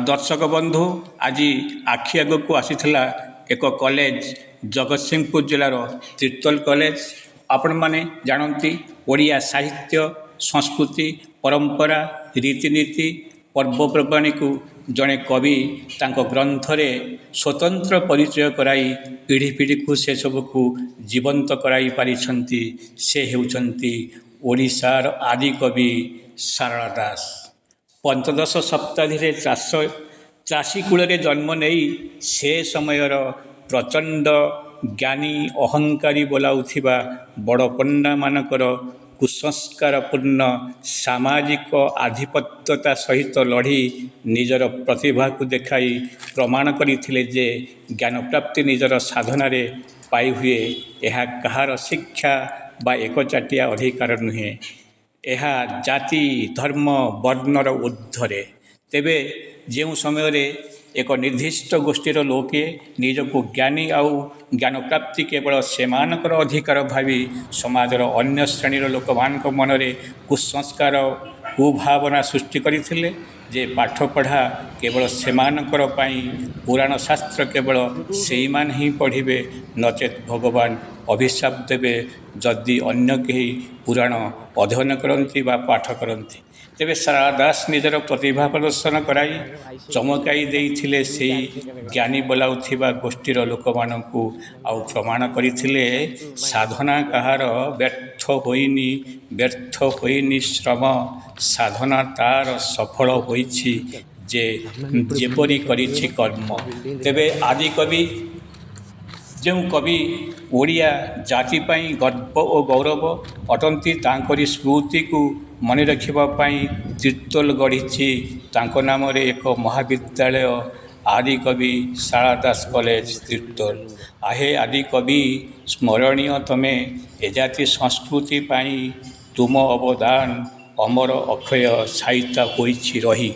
ଦର୍ଶକ ବନ୍ଧୁ, ଆଜି ଆଖି ଆଗକୁ ଆସିଥିଲା ଏକ କଲେଜ, ଜଗତସିଂହପୁର ଜିଲ୍ଲାର ତିର୍ତ୍ତୋଲ କଲେଜ। ଆପଣମାନେ ଜାଣନ୍ତି, ଓଡ଼ିଆ ସାହିତ୍ୟ, ସଂସ୍କୃତି, ପରମ୍ପରା, ରୀତିନୀତି, ପର୍ବପର୍ବାଣୀକୁ ଜଣେ କବି ତାଙ୍କ ଗ୍ରନ୍ଥରେ ସ୍ୱତନ୍ତ୍ର ପରିଚୟ କରାଇ ପିଢ଼ି ପିଢ଼ିକୁ ସେସବୁକୁ ଜୀବନ୍ତ କରାଇ ପାରିଛନ୍ତି। ସେ ହେଉଛନ୍ତି ଓଡ଼ିଶାର ଆଦିକବି ସାରଳା ଦାସ। ପଞ୍ଚଦଶ ଶତାବ୍ଦୀରେ ଚାଷ ଚାଷୀ କୂଳରେ ଜନ୍ମ ନେଇ ସେ ସମୟର ପ୍ରଚଣ୍ଡ ଜ୍ଞାନୀ ଅହଙ୍କାରୀ ବୋଲାଉଥିବା ବଡ଼ ପଣ୍ଡାମାନଙ୍କର କୁସଂସ୍କାରପୂର୍ଣ୍ଣ ସାମାଜିକ ଆଧିପତ୍ୟତା ସହିତ ଲଢ଼ି ନିଜର ପ୍ରତିଭାକୁ ଦେଖାଇ ପ୍ରମାଣ କରିଥିଲେ ଯେ ଜ୍ଞାନପ୍ରାପ୍ତି ନିଜର ସାଧନାରେ ପାଇହୁଏ, ଏହା କାହାର ଶିକ୍ଷା ବା ଏକଚାଟିଆ ଅଧିକାର ନୁହେଁ, ଏହା ଜାତି, ଧର୍ମ, ବର୍ଣ୍ଣର ଉର୍ଦ୍ଧ୍ୱରେ। ତେବେ ଯେଉଁ ସମୟରେ ଏକ ନିର୍ଦ୍ଦିଷ୍ଟ ଗୋଷ୍ଠୀର ଲୋକେ ନିଜକୁ ଜ୍ଞାନୀ ଆଉ ଜ୍ଞାନପ୍ରାପ୍ତି କେବଳ ସେମାନଙ୍କର ଅଧିକାର ଭାବି ସମାଜର ଅନ୍ୟ ଶ୍ରେଣୀର ଲୋକମାନଙ୍କ ମନରେ କୁସଂସ୍କାର, କୁଭାବନା ସୃଷ୍ଟି କରିଥିଲେ ଯେ ପାଠପଢ଼ା କେବଳ ସେମାନଙ୍କର ପାଇଁ, ପୁରାଣ ଶାସ୍ତ୍ର କେବଳ ସେଇମାନେ ହିଁ ପଢ଼ିବେ, ନଚେତ୍ ଭଗବାନ ଅଭିଶାପ ଦେବେ ଯଦି ଅନ୍ୟ କେହି ପୁରାଣ ଅଧ୍ୟୟନ କରନ୍ତି ବା ପାଠ କରନ୍ତି, ତେବେ ସାରଳା ଦାସ ନିଜର ପ୍ରତିଭା ପ୍ରଦର୍ଶନ କରାଇ ଚମକାଇ ଦେଇଥିଲେ ସେଇ ଜ୍ଞାନୀ ବୋଲାଉଥିବା ଗୋଷ୍ଠୀର ଲୋକମାନଙ୍କୁ, ଆଉ ପ୍ରମାଣ କରିଥିଲେ ସାଧନା କାହାର ବ୍ୟର୍ଥ ହୋଇନି, ବ୍ୟର୍ଥ ହୋଇନି ଶ୍ରମ, ସାଧନା ତାର ସଫଳ ହୋଇଛି ଯେ ଯେପରି କରିଛି କର୍ମ। ତେବେ ଆଦିକବି, ଯେଉଁ କବି ଓଡ଼ିଆ ଜାତି ପାଇଁ ଗର୍ବ ଓ ଗୌରବ ଅଟନ୍ତି, ତାଙ୍କରି ସ୍ମୃତିକୁ ମନେ ରଖିବା ପାଇଁ ତିର୍ତ୍ତୋଲ ଗଢ଼ିଛି ତାଙ୍କ ନାମରେ ଏକ ମହାବିଦ୍ୟାଳୟ, ଆଦିକବି ସାରଳା ଦାସ କଲେଜ, ତିର୍ତ୍ତୋଲ। ଆହେ ଆଦିକବି, ସ୍ମରଣୀୟ ତମେ ଏ ଜାତି ସଂସ୍କୃତି ପାଇଁ, ତୁମ ଅବଦାନ ଅମର ଅକ୍ଷୟ ସାଇତା ହୋଇଛି ରହି।